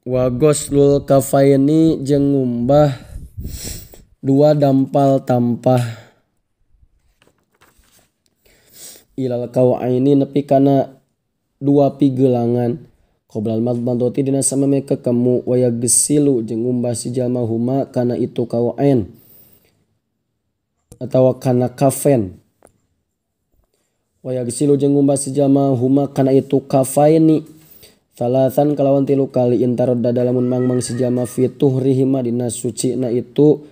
Wa ghuslul kafaini jeung ngumbah dua dampal tampah ilal kawaini nepi kana dua pigelangan qoblal madmadati dina sameme kekemu wa yagsilu jeung ngumbah si jalma huma kana itu kawain atawa kana kafen wa yagsilu jeung ngumbah si jalma huma kana itu kafaini salasan kalawan tilu kali intarodda lamun mangmang si jalma fi tuhrihima dina sucina itu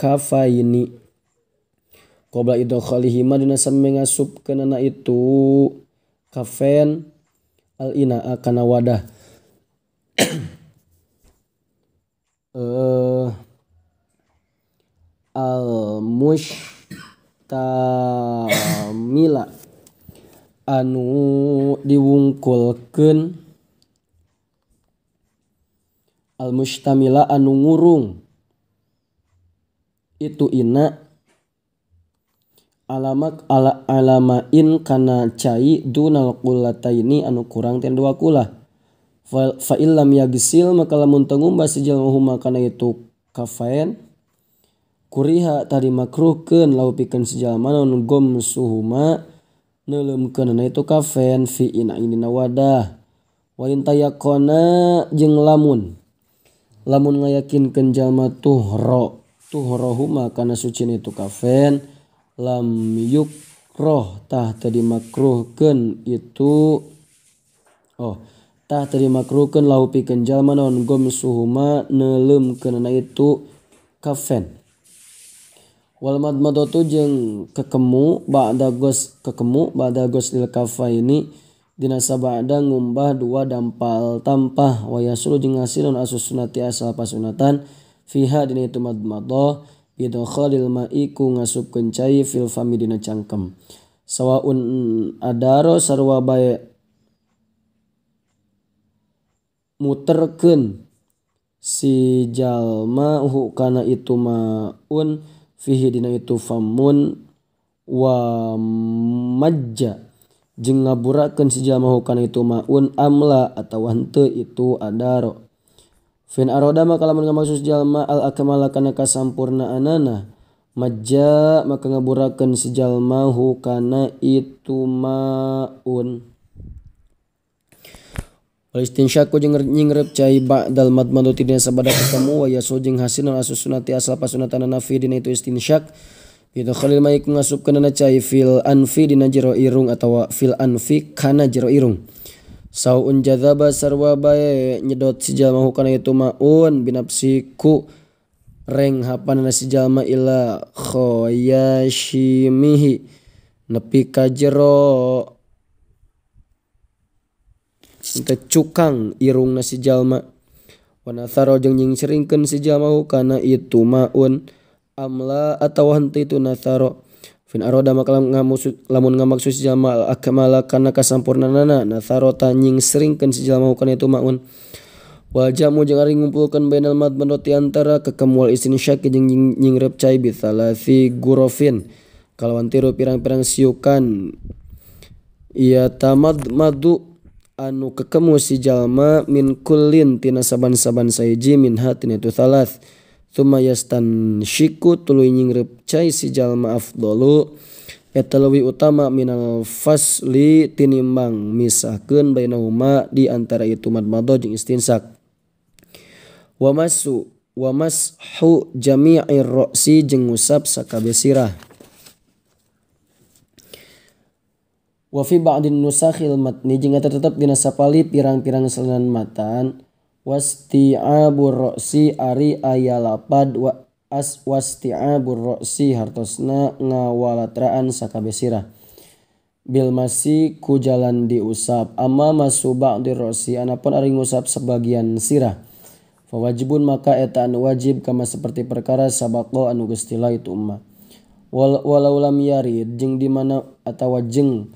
kafaini qabla idkhalihima dina sameme ngasupkeunana itu kafen al inaa kana wadah. Al mustamila anu diwungkulkeun al mustamila anu ngurung itu ina alamak ala alamain kana cai dunal qullataini anu kurang ten dua kulah fa illam yagsil maka lamun teu ngumbah si jalma huma kana itu kafaen kuriha tadi makruhkeun lau pikeun si jalma naon gom suhuma neuleumkeunana itu kafen fi ina inina wadah wa in tayaqona jeung lamun lamun ngayakinkeun jalma tuhrohuma kana sucina itu kafen lam yukroh tah tadi makruhkeun itu tah tadi makruhkeun lahu pikeun jalma naon gom suhuma neuleumkeunana itu kafen wal madmadatu jeung kekemu ba'da gos kekemu ba'da ghuslil kafaini dina sabada ngumbah dua dampal tampah wa yasulu jeung ngasilun asus sunati asal pasunatan fiha dina itu madmadah bidkhalil ma'i ku ngasupkeun cai fil fami dina cangkem sawaun adaro sarua bae muterkeun si jalma hu kana itu maun fihi dina itu famun wa majja jeung ngaburakeun si jalma hu kana itu maun amla atawa henteu itu adaro fin aroda maka lamun ngamaksud jalma al akmala kana kasampurnaanana majja maka ngaburakeun si jalma hu kana itu maun wal istinsyaku jeung nyingrep cai ba'dal madmadati dina sabada ketemu wa yasu jeung hasilna asus sunati asal pasunatanana fi dina itu istinsyak bi khalil mai ku ngasupkeunana cai fil anfi dina jero irung atawa fil anfi kana jero irung saun jadzaba sarwa bae nyedot si jalma hukana itu maun binafsiku reng hapanana si jalma ila khoyashimihi nepi ka jero teu cukang irungna si jalma wa natharo jeung nyingseringkeun si jalma hukana itu maun amla atawa henteu itu natharo fin aroda maka lamun ngamaksud si jalma akmala kana kasampurnaanana natharo ta nyingseringkeun si jalma hukana itu maun wal jamu jeung ari ngumpulkeun bainal madmadati antara kekemual istinsyak jeung nyingrep cai bi thalathi gurofin kalawan tiru pirang-pirang siukan ia tamadmadu anu kekemu si jalma min kullin tina saban-saban saiji min hatina itu thalath thumma yastanshiku tuluy nyingrep cai si jalma afdalu eta leuwih utama minal fasli tinimbang misahkeun bainahuma di antara itu madmadah jeung istinsak wa masu wa mashu jami'ir ra'si jeung ngusap sakabeh sirah wa fi ba'din nusakhil matni jeung eta tetep dina sapali pirang-pirang salinan matan wasti'abur ra'si ari aya lapad wa as wasti'abur ra'si hartosna ngawalatraan sakabeh sirah bil masi ku jalan diusap amma masu ba'dir ra'si anapun ari ngusap sebagian sirah fa wajibun maka eta anu wajib kama seperti perkara sabaqa anu geus tila itu umma walau lam yarid jeung di mana atawa jeung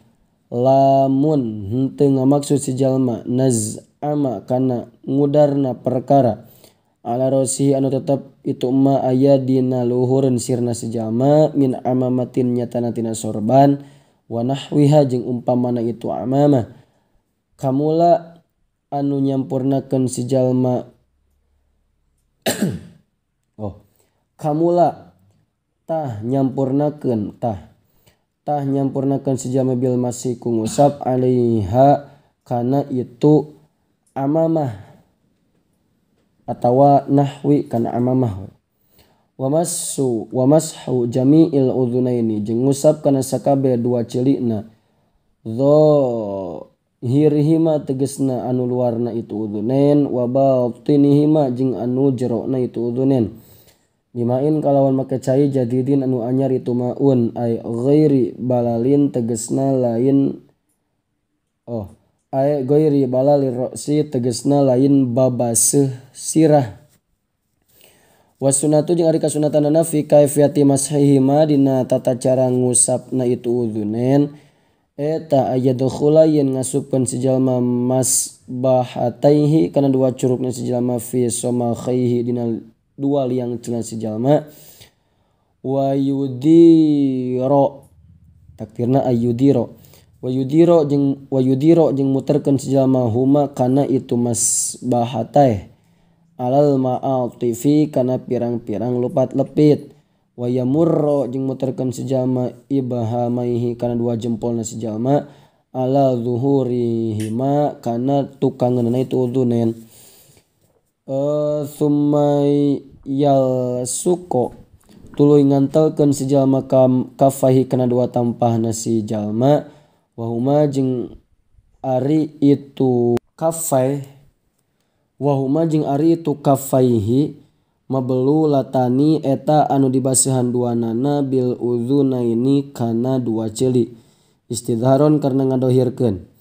lamun henteu ngamaksud si jalma naz'ama kana ngudarna perkara ala rosi anu tetep itu ma aya dina luhureun sirna si jalma min amamatin nyatana tina sorban wa nahwiha jeung umpamana itu amamah kamula anu nyampurnakeun si jalma oh kamula tah nyampurnakeun tah nyampurnakeun si jalma bil masih ku ngusap alaiha kana itu amamah atawa nahwi kana amamah wa massu wa mashu jami'il udhunaini jeung ngusap kana sakabeh dua celikna dzahirihima tegesna anu luarna itu udhunain wa batinihima jeung anu jerona itu udhunain bimain kalawan make cai jadidin anu anyar itu maun ay ghairi balalin tegesna lain oh ay ghairi balalir ra'si tegesna lain babaseuh sirah. Wasunatu jeung ari kasunatanana fi kaifiyati mashihima dina tata cara ngusapna itu udhunain eta ayadkhula yen ngasupkeun si jalma masbahataihi kana dua curugna si jalma fi somakhaihi dina dua liang cenah si jalma wa yudiro takdirna ayudiro wa yudiro jeung muterkeun si jalma huma kana itu masbahatai alal ma'atifi kana pirang-pirang lupat lepit wa yamurro jeung muterkeun si jalma ibhamaihi kana dua jempolna si jalma ala zuhurihima kana tukangeunana itu udhunain summa yalsuko tuluy ngantelkeun si jalma kafahi kana dua tampahna si jalma wahuma jeung ari itu kafai wahuma jeung ari itu kafaihi mabelulatani eta anu dibaseuhan duanana bil udzunaini kana dua ceuli istidharon karena ngadohirkeun.